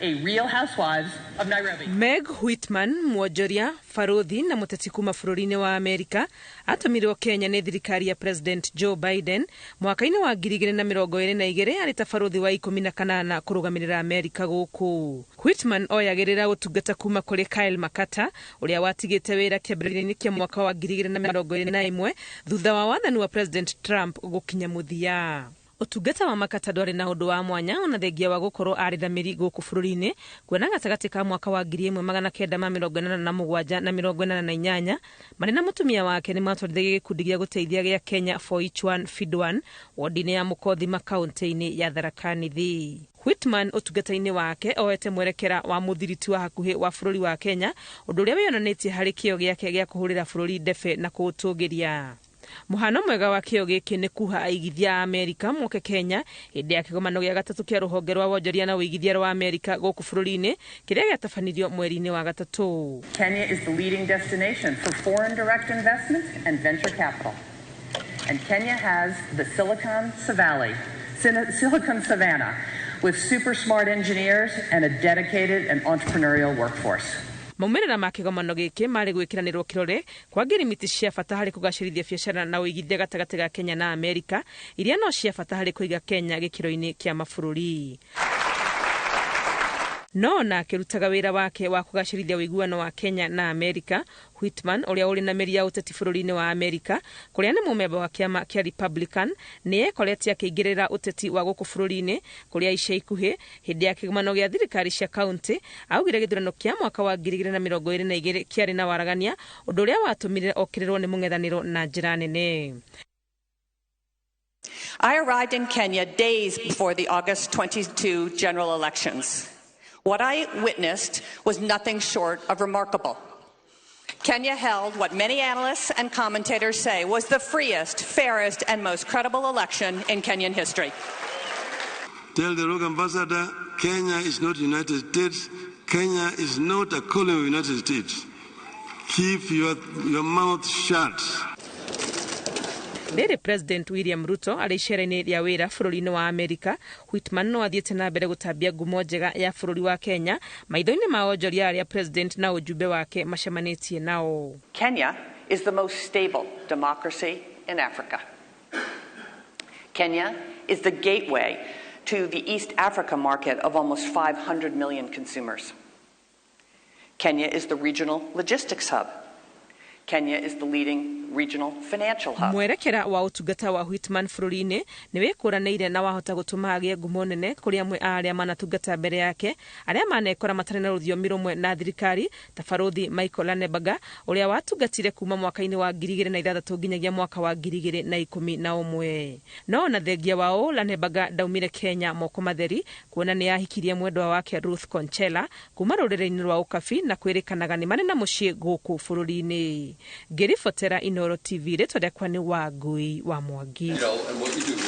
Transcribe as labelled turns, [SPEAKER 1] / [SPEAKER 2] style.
[SPEAKER 1] a Real Housewives of Nairobi.
[SPEAKER 2] Meg Whitman, mwonjoria, barũthi na mũteti kuma bũrũri-inĩ wa Amerika, atũmirwo Kenya nĩ thirikari ya President Joe Biden mwaka-inĩ wa 2022 arĩ ta barũthi wa 18 kũrũgamĩrĩra Amerika gũkũ. Whitman oyagĩrĩra ũtungata kuma kũrĩ Kyle Makata ũrĩa watigĩte wĩra kĩambĩrĩria-inĩ kĩa mwaka wa 2021 thutha wa wathani wa President Trump gũkinya mũthia. Ũtungata wa Makata ndwarĩ na ũndũ wa mwanya ona thengia wa gũkorwo arĩ thamĩri gũkũ bũrũri-inĩ, kuona gatagatĩ ka mwaka wa 1987 na 88 marĩ na mũtumia wake nĩ matwarithagia gĩkundi gĩa gũteithia gĩa Kenya for Each One Feed One wodi-inĩ ya Mũkothima kaũntĩ-inĩ ya Tharaka Nithi. Whitman ũtungata-inĩ wake oete mwerekera wa mũthiriti wa hakuhĩ wa bũrũri wa Kenya, ũndũ ũrĩa wĩyonanĩtie harĩ kĩo gĩake gĩa kũhũrĩra bũrũri ndebe na kũũtũgĩria. Mũhano mwega wa kĩo gĩkĩ nĩ kuha aigithia a Amerika moke Kenya hĩndĩ ya kĩgomano gĩa gatatũ kĩa rũhonge rwa wonjoria na ũigithia rwa Amerika gũkũ bũrũri-inĩ kĩrĩa gĩatabanirio mweri-inĩ wa gatatũ.
[SPEAKER 1] Kenya is the leading destination for foreign direct investment and venture capital. And Kenya has the Silicon Valley, Silicon Savannah, with super smart engineers and a dedicated and entrepreneurial workforce.
[SPEAKER 2] Maumĩrĩra ma kĩgomano gĩkĩ marĩ gwĩkĩranĩrwo kĩrore kwa ngirimiti cia bata harĩ kũgacĩrithia biacara na ũigithia gatagatĩ ga Kenya na Amerika, iria no cia bata harĩ kũiga Kenya gĩkĩro-inĩ kĩa mabũrũri. No ona akĩrutaga wĩra wake wa kũgacĩrithia ũiguano wa Kenya na Amerika, Whitman ũrĩa ũrĩ na mĩri ya ũteti bũrũri-inĩ wa Amerika, kũrĩa nĩ mũmemba wa kĩama kĩa Republican, nĩ ekorete akĩingĩrĩra ũteti wa gũkũ bũrũri-inĩ, kũrĩa ica ikuhĩ hĩndĩ ya kĩgomano gĩa thirikari cia kaũntĩ augire gĩthurano kĩa mwaka wa 2022 kĩarĩ na waragania, ũndũ ũrĩa watũmire okĩrĩrwo nĩ mũng'ethanĩro na njĩra nene.
[SPEAKER 3] I arrived in Kenya days before the August 22 general elections. What I witnessed was nothing short of remarkable. Kenya held what many analysts and commentators say was the freest, fairest, and most credible election in Kenyan history.
[SPEAKER 4] Tell the rogue ambassador, Kenya is not United States. Kenya is not a colony of United States. Keep your mouth shut.
[SPEAKER 2] Rĩrĩ President William Ruto arĩ icera-inĩ rĩa wĩra bũrũri-inĩ wa Amerika, Whitman no athiĩte na mbere gũtambia ngumo njega ya bũrũri wa Kenya maitho-inĩ ma onjoria arĩa President na ũjumbe wake macemanĩtie nao.
[SPEAKER 3] Kenya is the most stable democracy in Africa. Kenya is the gateway to the East Africa market of almost 500 million consumers. Kenya is the regional logistics hub. Kenya is the leading regional financial hub.
[SPEAKER 2] Mwerekera wa ũtungata wa Whitman bũrũri-inĩ nĩ wĩkũranĩire na wahota gũtũma agĩe ngumo nene kũrĩ amwe a arĩa manatungata mbere yake, arĩa manekora matarĩ na rũthiomi rũmwe na thirikari ta Barũthi Michael Lanneberger ũrĩa watungatire kuma mwaka-inĩ wa 2006 nginyagia mwaka wa 2011. No ona thengia wa ũũ, Lanneberger ndaumire Kenya moko matheri, kuona nĩ ahikirie mwendwa wake Ruth Conchela kuma rũrĩrĩ-inĩ rwa Ũkabi na kwĩrĩkanaga nĩ marĩ na mũciĩ gũkũ bũrũri-inĩ. Ngĩribotera Inooro TV, rĩtwa rĩakwa nĩ Wangui wa Mwangi.
[SPEAKER 5] And what you do.